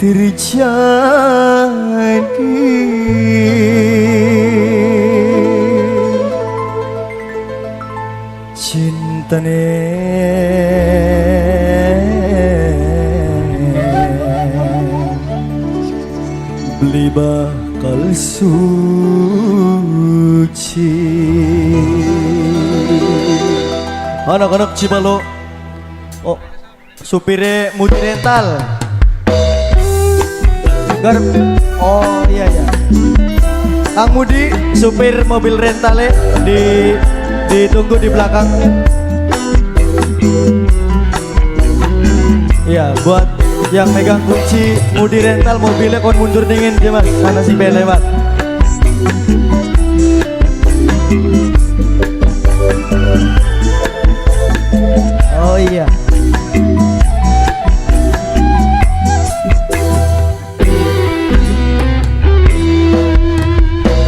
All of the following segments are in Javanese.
terjadi. Cintane beli bakal suci. Anak-anak Cipalo, oh, supire Mudi Rental. Garp. Oh iya ya. Kang Mudi, supir mobil rentale ditunggu di belakang. Iya, buat yang megang kunci Mudi Rental mobilnya kon mundur dingin dia mas, sana sih lewat. Oh iya.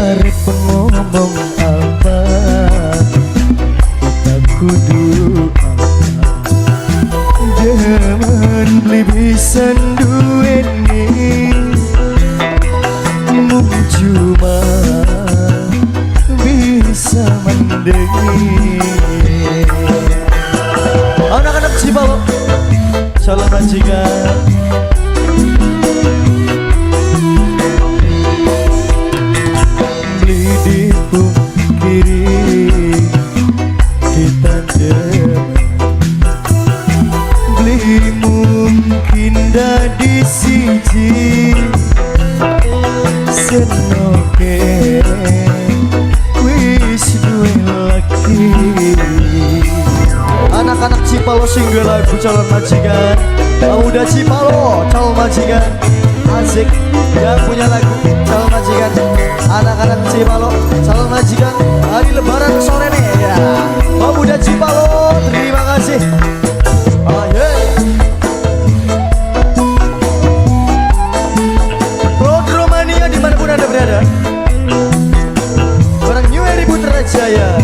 Arep ngomong apa, kita kudu apa, jangan beli bisa duweni, mung cuma bisa mendengi. Anak-anak Cipalo, salam majikan. Beli dipungkiri kita demen, beli mungkin dadi siji, senoke wis duwe laki. Anak-anak Cipalo single lagu calon majikan. Pemuda Cipalo calon majikan. Asik yang punya lagu calon majikan. Anak-anak Cipalo calon majikan hari lebaran sore nih ya. Pemuda Cipalo terima kasih. Oh, yeah. Romania dimanapun anda berada. Barang New Eri Putra Jaya.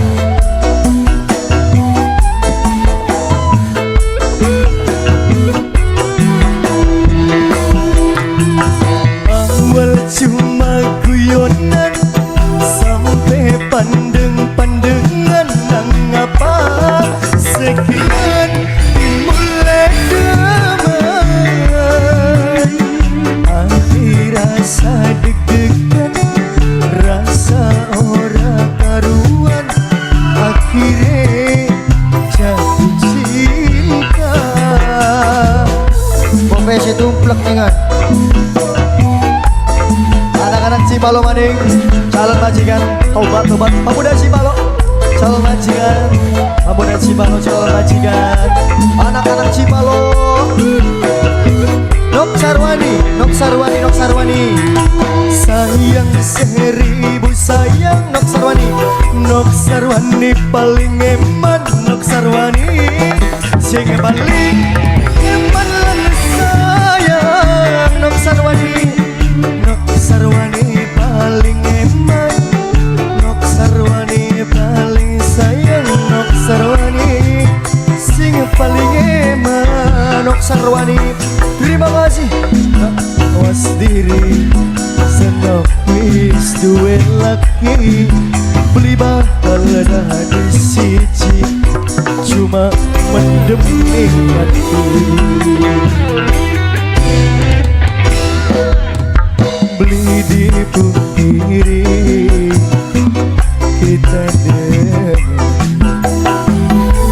Cuma guyonan sampai pandeng-pandengan nang apa sekian mulai demen, hati rasa deg-degan, rasa ora karuan, akhirnya jatuh cinta. Profesi tumplek ingat. Anak-anak Cipalo maning calon majikan, tobat-tobat. Pemuda Cipalo calon majikan, pemuda Cipalo calon majikan. Anak-anak Cipalo, Nok Sarwani, Nok Sarwani, Nok Sarwani. Sayang seribu sayang Nok Sarwani, Nok Sarwani paling eman, Nok Sarwani sing paling eman lan sayang, Nok Sarwani. Nok Sarwani paling eman, Nok Sarwani paling sayang, Nok Sarwani sing paling eman, Nok Sarwani. Terima kasih. Awas diri senok wis duwe laki, beli bakal dadi siji, cuma mendem ning hati. Beli dipungkiri kita demen,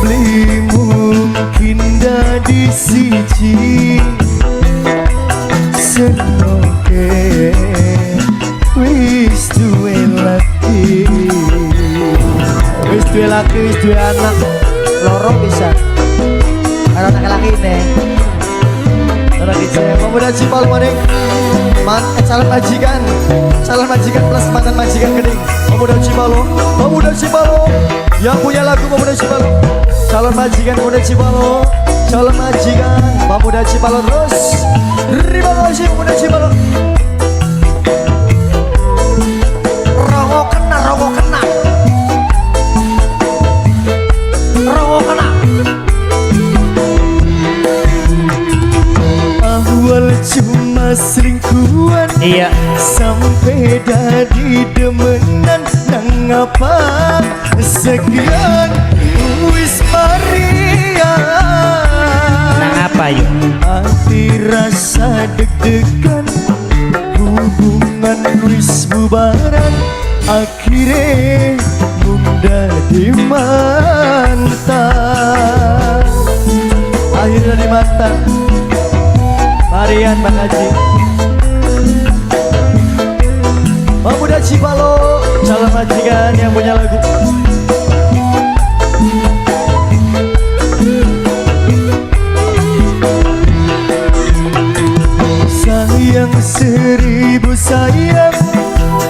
beli mungkin dadi siji, senoke wis duwe laki. Wis duwe laki, wis duwe anak loro bisa. Anak laki ini. Pemuda Cipalo maning calon majikan, calon majikan plus mantan majikan kening. Pemuda Cipalo, pemuda Cipalo yang punya lagu pemuda Cipalo, calon majikan pemuda Cipalo, calon majikan pemuda Cipalo terus. Terima kasih pemuda Cipalo. Rongo kena, rongo kena, rongo kena. Awal cuma Iya. Sampai dadi demenan. Nang apa sekian wis marian. Nang apa yuk? Hati rasa deg-degan, hubungan wis bubaran, akhirnya mung dadi mantan. Akhirnya di mantan. Marian Bang Haji Pemuda Cipalo, calon majikan yang punya lagu. Sayang seribu sayang,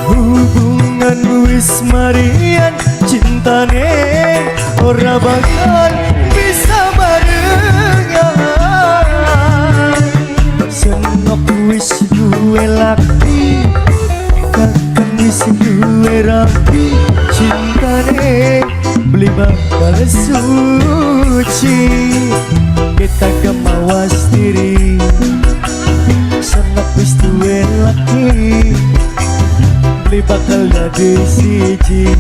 hubungan wis marian, cintane ora bakal bisa barengan. Senok wis duwe laki, kakang wis duwe rapi, cintane beli bakal suci. Kita kemawas diri, senok wis duwe laki, beli bakal dadi siji,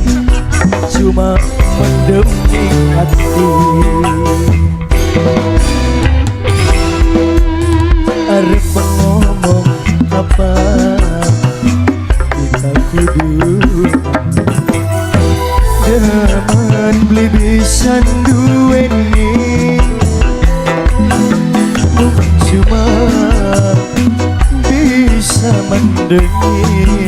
cuma mendem ing hati. Arep ngomong apa, kita kudu demen beli bisa duweni, cuma bisa mendengi.